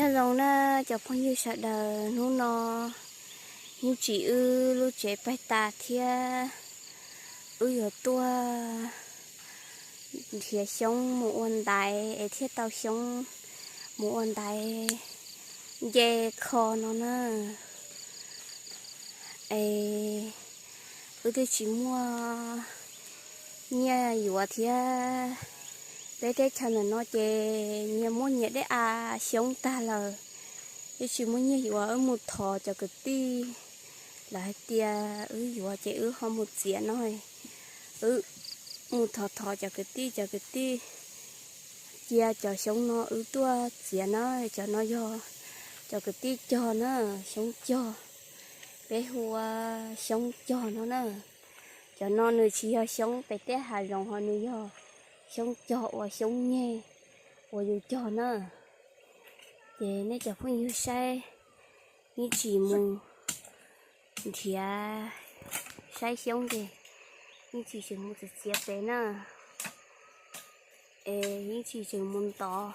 Nyob zoo na cov phooj ywg sawv daws, hnub no yeej tsim wb lub tsev pais tas thiab wb yuav tuaj nrhiav xyoob mus ua ntaiv es thiaj tau xyoob mus ua ntaiv nce kho no na. Es wb twb tsis muaj nyiaj yuav thiab. Peb teb chaws ntawm no ces nyias muab nyias dej av xyoob tag lawm, twb tsis muaj nyiaj yuav. Wb mus thov cov kwv tij, lawv hais tias wb yuav ces wb ho mus txiav no. Wb mus thov thov cov kwv tij, cov kwv tij cia cov xyoob no wb tuaj txiav na. Cov no yog cov kwv tij cog na, xyoob cog, peb hu ua xyoob cog no na. Cov no nws tsis yog xyoob pem tej hav zoov, ho nws yog xyoob cog uas xyoob nyeg uas yus cog na. Ces nej cov phooj ywg saib, yeej tsis mus nrhiav saib xyoob ces yeej tsis tseem mus txiav txiav pem na. Es yeej tsis tseem mus ntov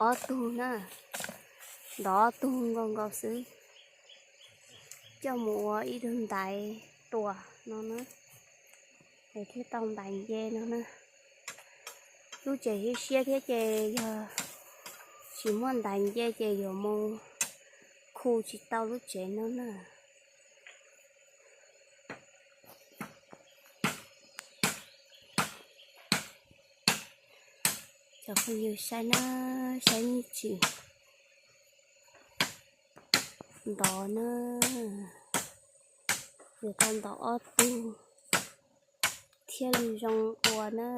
ob tug na, ntov ob tug nkaus nkaus xwb, coj mus ua ib tug ntaiv tuam no na, es thiaj tau ntaiv nce no na. Lub tsev siab siab thiab ces yog tsis muaj ntaiv nce ces yuav mus khu tsis tau lub tsev no na. Cov phooj ywg saib na, saib yeej tsis ntov na, yuav tau ntov ob tug thiaj li zoo ua na.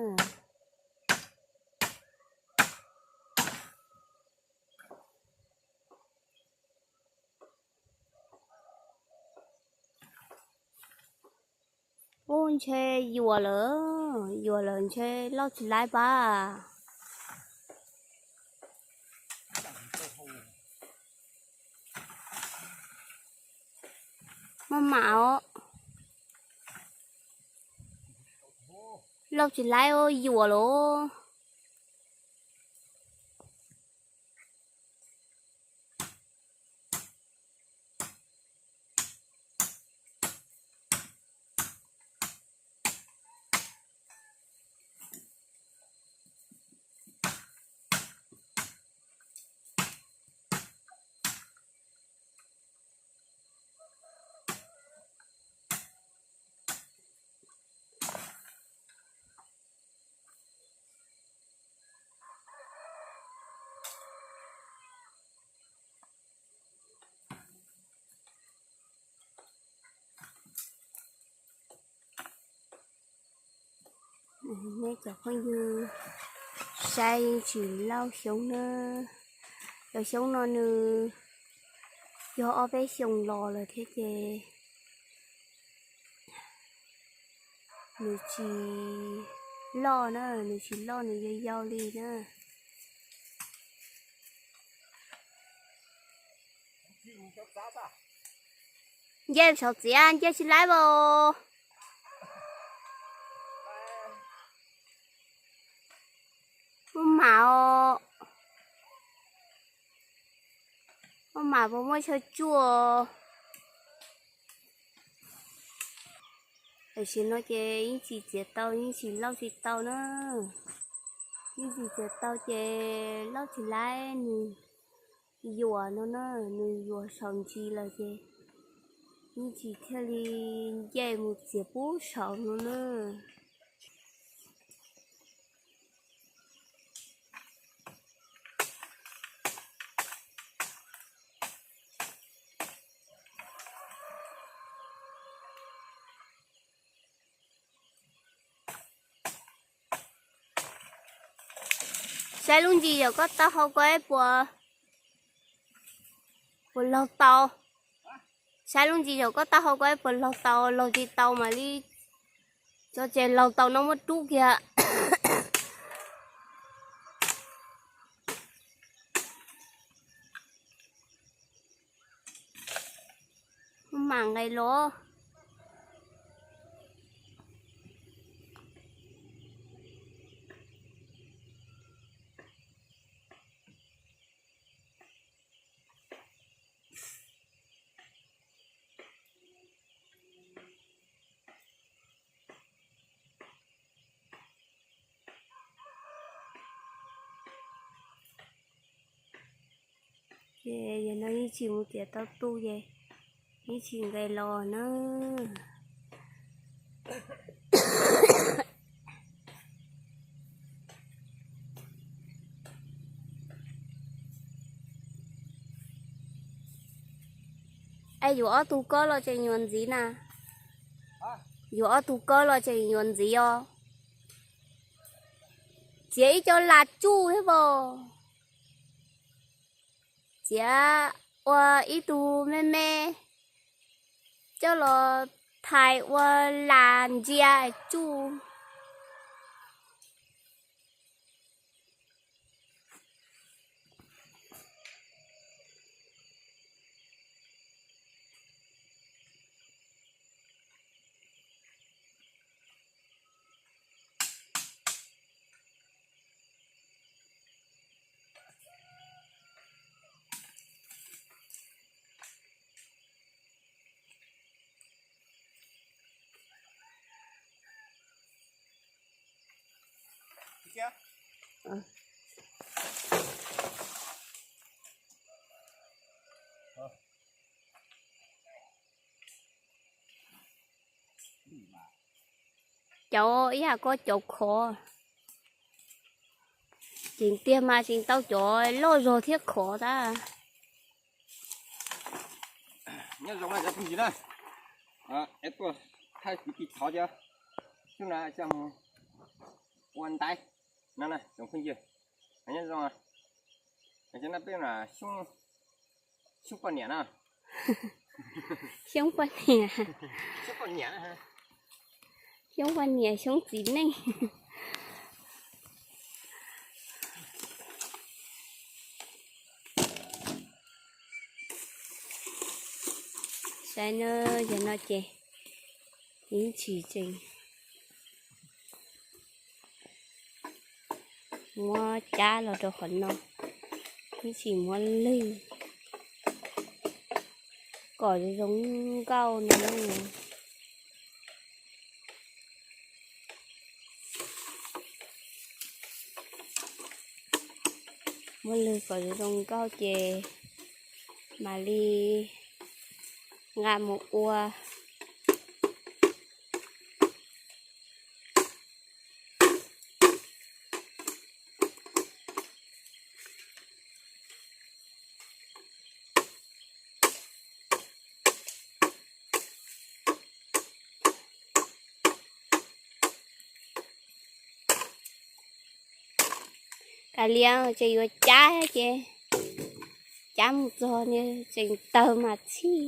Ub, ntshe yuam lawm, yuam lawm ntshe lauj tsis laib pab. Maj mam os, lauj tsis laib os, yuam lawm. Nej cov phooj ywg saib yeej tsis lauj xyoob na. Cov xyoob no nws yog ob peb xyoos los lawm thiab ces nws tsis loj na, nws tsis loj, nws yau yau li na. Nce saum txiav nce tsis laib os. Muaj mam os. Muaj mam puas muaj chaw tsuaj. Tam sim no ces yeej tsis txiav tau, yeej tsis lauj tsis tau na. Yeej tsis txiav tau ces lauj tsis laib, nws yuam no na, nws yuam saum ntsis lawm ces yeej tsis thiaj li nce mus txiav pub saum no na. Saib lub ntsis yog koj taub hau ko puas, puas laug tau. Saib lub ntsis yog koj taub hau ko puas laug tau, laug tsis tau mam li tso tseg, laug tau no muab rub kiag. Mam nqes los. Ces yog no yeej tsis mus tiav tau tu ces yeej tsis nqes los na. Es yus ob tug kob los tseem yuav ntxiv na. Yus ob tug kob los tseem yuav ntxiv os. Txiav ib co las tsuj thiab pom. Txiav ua ib tug me me coj los thais ua las ntsia tsuj. Cov ib yam koj cov khov, tseem tiag mas tseem tau cov loj zog thiab khov tas. Nyob zoo na cov phooj ywg na, es tuaj thaij kwv tij thov cov xyoob na coj mus ua ntaiv no na tsoom phooj ywg. Nyob zoo, cov no peb xyoob poj niam na. Xyoob poj niam, xyoob poj niam, xyoob txiv neej. Saib na, yog no ces ib ntsis tseem muab cab los rau qhov no, ib ntsis muab lwg kom zoo nkauj no. Muab lwg kom zoo nkauj ces mam li nqa mus ua. Kav liam, tseem yuav cab ces cab mus txog tseem tawg mas txhij.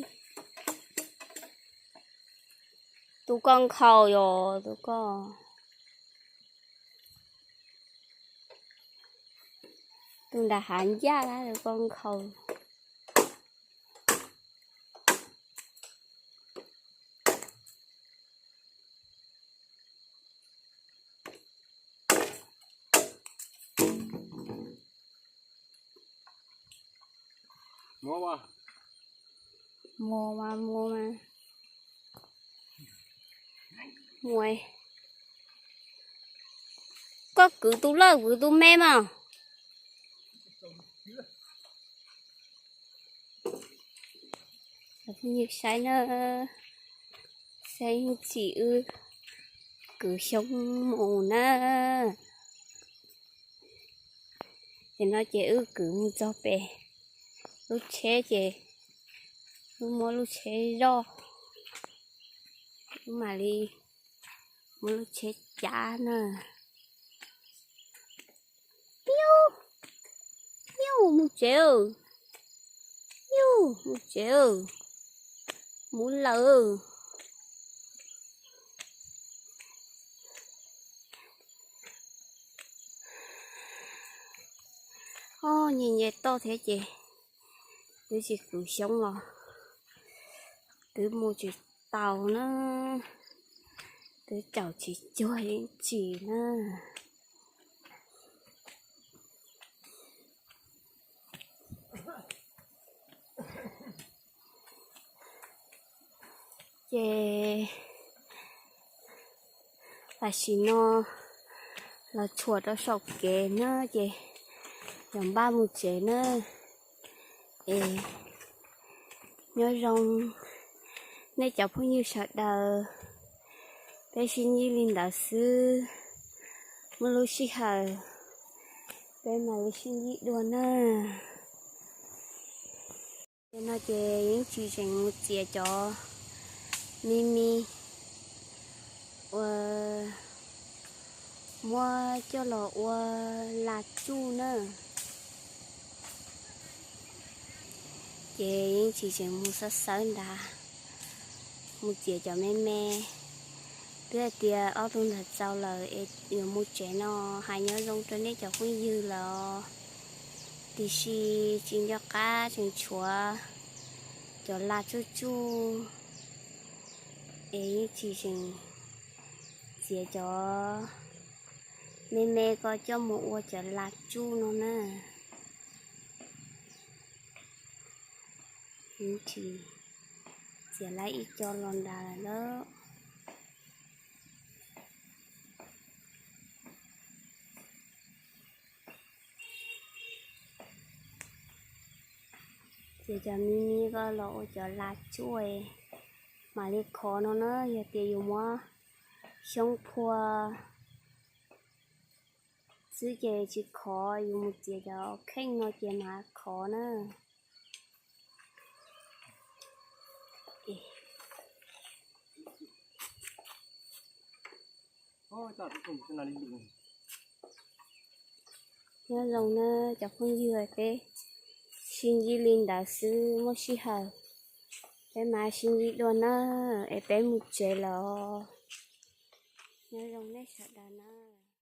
Tus koj nkhaus yom, tus koj, tus nram hav ncaj, tus koj nkhaus. Muaj mas, muaj mas. Muaj. Koj kwv tus lawj kwv tus me mas. Saib na, saib tsis wb kwv xyoob mus na. Ces no ces wb kwv mus txog pem lub tsheb ces wb muab lub tsheb zoj, wb mam li muab lub tsheb cab na. Piu, piu, mus tsev, piu, mus tsev, mus lawm. Nyias nyias toj thiab ces twb tsis kwv xyoob los twb mus tsis tau na, twb tsaus tsis cuag ib tsis na. Ces tam sim no los tshuam rau saum kev na ces yuav npaj mus tsev na. Es nyob zoo nej cov phooj ywg sawv daws, peb sib ntsib li ntawd xwb, muaj lub sij hawm peb mam li sib ntsib dua na. Ces no ces Yeej Tsis tseem mus txiav cov me me uas muab coj los ua las tsuj na. Ces Yeej Tsis tseem mus xawb xawb nrad, mus txiav cov me me. Twb hais tias ob tug ntawd txaus lawm es yuav mus tsev no, hais nyob zoo rau nej cov phooj ywg lawm os. Tiam sis tsis nco qab tseem tshuav cov las tsuj tsuj, es Yeej Tsis tseem txiav cov me me ko coj mus ua cov las tsuj no na. Yeej Tsis txiav lawm ib co los nrad lawm. Txiav cov me me ko los ua cov las tsuj, mam li khov no na. Yog tias yus muab xyoob phua xwb ces tsis khov, yus mus txiav cov kheej no ces mam khov na. Nyob zoo na cov phooj ywg, peb sib ntsib li ntawd xwb, muaj sij hawm peb mam sib ntsib dua na, es peb mus tsev lawm. Nyob zoo nej sawv daws na.